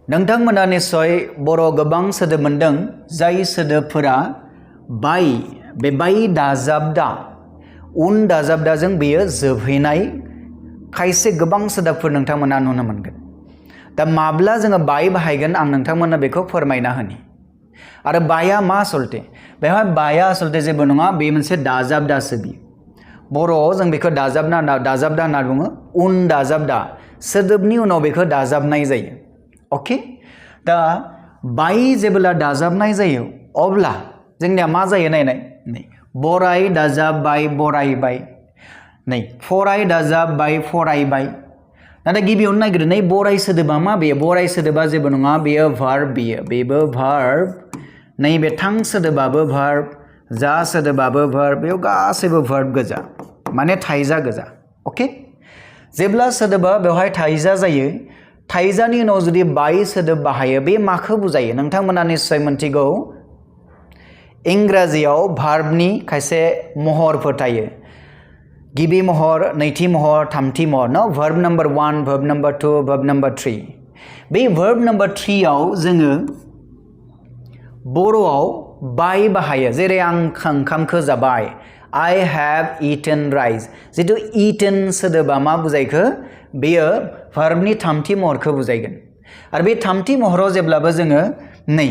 नोंथांमोना निश्चय बर' गोबां सोदोब मोनदों जाय सोदोबफोरा बाय बे बाय दाजाबदा उन दाजाबदाजों बेयो जोबहैनाय खायसे गोबां सोदोबफोर नोंथांमोना नुनो मोनगोन। दा माब्ला जोङो बाय बाहायगोन आं नोंथांमोननो बेखौ फोरमायना होनि। आरो बाया मा आसलते बेवहाय बाया आसलते जेबो नङा, बे मोनसे दाजाबदासो बियो। बर'आव जों बेखौ दाजाबदा होनना बुङो। उन दाजाबदा सोदोबनि उनाव बेखौ दाजाबनाय जायो। अके, दा बाय जेब्ला दाजाबनाय जायो अब्ला जोंनिया मा जायो नायनाय नै बराय दाजाब बाय बरायबाय, नै फराय दाजाब बाय फरायबाय। नाथाय गिबियावनो नागिरो नै बराय सोदोबा मा? बेयो बराय सोदोबा जेबो नङा, बेयो भार्ब, बेबो भार्ब, नैबे थां सोदोबाबो भार्ब, जा सोदोबाबो भार्ब, बेयाव गासैबो भार्ब गोजा, माने थाइजा गोजा। अके, जेब्ला सोदोबा बेवहाय थाइजा जायो, थाइजानि उनाव जुदि बाय सोदोब बाहायो बे माखौ बुजायो? नोंथांमोना निश्चय मोनथिगौ इंराजियाव भार्बनि खायसे महरफोर थायो। गिबि महर, नैथि महर, थामथि महर, न verb number 1, verb number 2, verb number 3। बे भार्ब नम्बर 3 आव जोङो बर'आव बाय बाहायो। जेरै आं ओंखामखौ जाबाय, I have eaten rice। जिथु eaten सोदोबा मा बुजायखो? बेयो भार्बनि थामथि महरखौ बुजायगोन। आरो बे थामथि महराव जेब्लाबो जोङो नै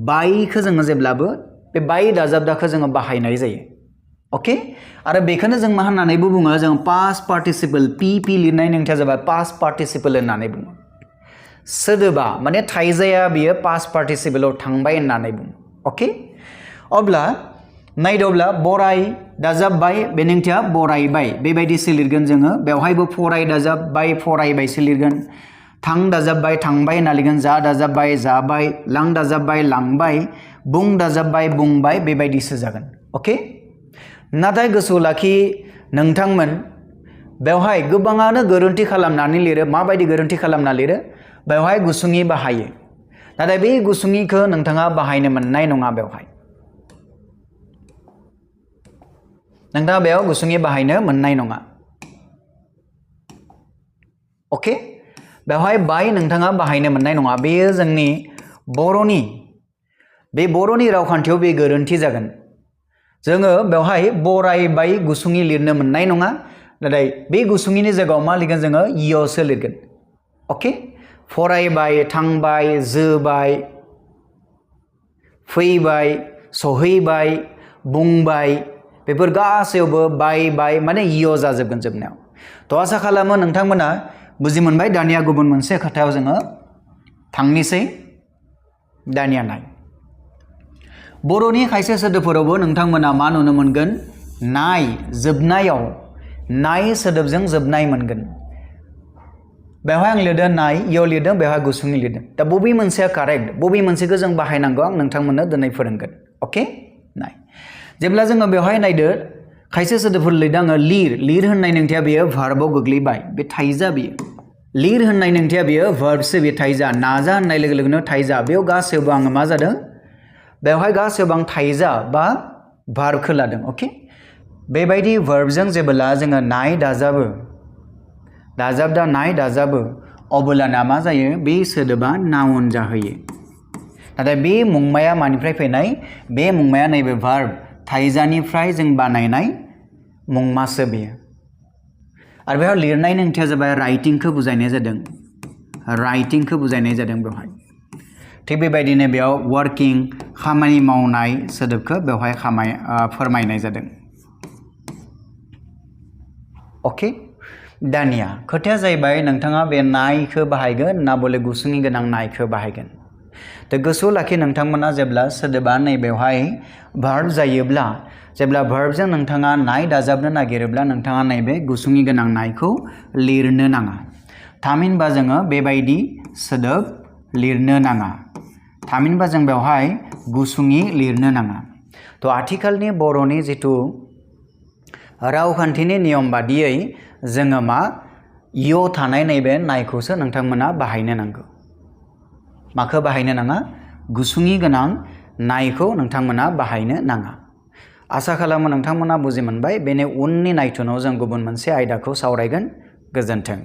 बायखौ जोङो जेब्लाबो बे बाय दाजाबदाखौ जोङो बाहायनाय जायो। अके, आरो बेखौनो जों मा होननानैबो बुङो? जों पास्ट पार्टिसिपल, पि लिरनाय ओंथिया जाबाय पास्ट पार्टिसिपल होननानै बुङो। सोदोबा माने थाइजाया बियो पास्ट पार्टिसिपलाव थांबाय होननानै बुङो। अके, अब्ला नायदोब्ला बराय दाजाब बाय बेनि ओंथिया बरायबाय, बेबायदिसो लिरगोन जोङो। बेवहायबो फराय दाजाब बाय फरायबायसो लिरगोन। थां दाजाबबाय थांबाय होनना लिरगोन। जा दाजाबबाय जाबाय, लां दाजाबबाय लांबाय, बुं दाजाबबाय बुंबाय, बेबायदिसो जागोन। अके, नाथाय गोसोआव लाखि नोंथांमोन, बेवहाय गोबाङानो गोरोन्थि खालामनानै लिरो। माबायदि गोरोन्थि खालामना लिरो? बेवहाय गुसुङि बाहायो। नाथाय बे गुसुङिखौ नोंथाङा बाहायनो मोननाय नङा। बेवहाय नोंथाङा बेयाव गुसुङि बाहायनो मोननाय नङा। अके, बेवहाय बाय नोंथाङा बाहायनो मोननाय नङा। बेयो जोंनि बर'नि रावखान्थियाव बे गोरोन्थि जागोन। जोङो बेवहाय बरायबाय गुसुङि लिरनो मोननाय नङा। नाथाय बे गुसुङिनि जायगायाव मा लिरगोन जोङो? इयसो लिरगोन। अके, फरायबाय, थांबाय, जोबाय, फैबाय, सहैबाय, बुंबाय, बेफोर गासैयावबो बाय बाय माने इय जाजोबगोन जोबनायाव। थ' आसा खालामो नोंथांमोना बुजि मोनबाय। दानिया गुबुन मोनसे खोथायाव जोङो थांनोसै। दानिया नाय, बर'नि खायसे सोदोबफोरावबो नोंथांमोना मा नुनो मोनगोन? नाय, जोबनायाव नाय सोदोबजों जोबनाय मोनगोन। बेवहाय आं लिरदों नाय, इयाव लिरदों, बेवहाय गुसुङै लिरदों। दा बबे मोनसेया कारेक्ट, बबे मोनसेखौ जों बाहायनांगौ आं नोंथांमोननो दिनै फोरोंगोन। अके, नाय, जेब्ला जोङो बेवहाय नायदो खायसे सोदोबफोर लिरदों आङो लिर होननाय ओंथिया बेयो भार्बआव गोग्लैबाय, बे थाइजा बियो। लिर होननाय ओंथिया बेयो भार्बसो, बे थाइजा। नाजा होननाय लोगो लोगोनो थाइजा। बेयाव गासैयावबो आङो मा जादों? बेवहाय गासैयावबो आं थाइजा बा भार्बखौ लादों। अके, बेबायदि भार्बजों जेब्ला जोङो नाय दाजाबो, दाजाबदा नाय दाजाबो, अब्लाना मा जायो? बे सोदोबा नाउन जाहैयो। नाथाय बे मुंमाया मानिफ्राय फैनाय? बे मुंमाया नैबे भार्ब थाइजानिफ्राय जों बानायनाय मुंमासो बेयो। आरो बेयाव लिरनायनि ओंथिया जाबाय राइटिंखौ बुजायनाय जादों। राइटिंखौ बुजायनाय जादों बेवहाय। थिग बेबायदिनो बेयाव वार्किं, खामानि मावनाय सोदोबखौ बेवहाय फोरमायनाय जादों। अके, दानिया खोथाया जाहैबाय नोंथाङा बे नायखौ बाहायगोन ना बले गुसुङि गोनां नायखौ बाहायगोन? दा गोसोआव लाखि नोंथांमोना जेब्ला सोदोबा नैबेवहाय भार्ब जायोब्ला, जेब्ला भार्बजों नोंथाङा नाय दाजाबनो नागिरोब्ला नोंथाङा नैबे गुसुङि गोनां नायखौ लिरनो नाङा। थामहिनबा जोङो बेबायदि सोदोब लिरनो नाङा। थामहिनबा जों बेवहाय गुसुङि लिरनो नाङा। थ' आथिखालनि बर'नि जिथु रावखान्थिनि नियम बादियै जोङो मा इय थानाय नैबे नायखौसो नोंथांमोना बाहायनो नांगौ। माखौ बाहायनो नाङा? गुसुङि गोनां नायखौ नोंथांमोना बाहायनो नाङा। आसा खालामो नोंथांमोना बुजि मोनबाय। बेनि उननि नायथुनाव जों गुबुन मोनसे आयदाखौ सावरायगोन। गोजोन्थों।